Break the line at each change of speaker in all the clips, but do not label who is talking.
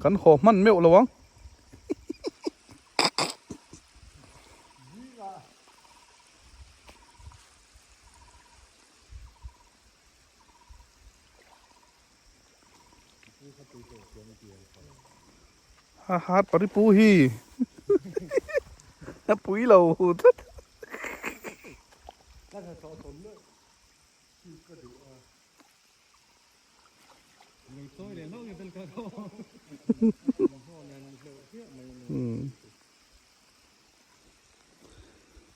Kan haw hman meuh lo ang. Ha ha pari pu hi a pui lo tlat.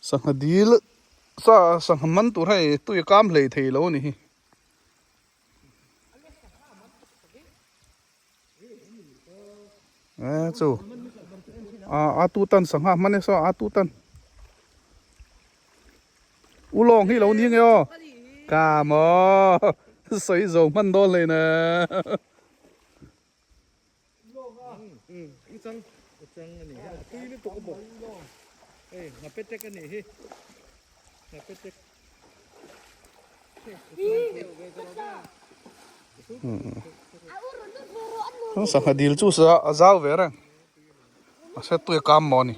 Sangha dil sa sangha man tur hei tui a kam hlei thei lo a ni hi. E chu a a tu tan sangha hman e saw a tu tan ulawng hi lo ni nge aw ka maw sawi zo hman dawn hlei ne. Sangha dil chu a zau ve reng a se tui a kam maw ni.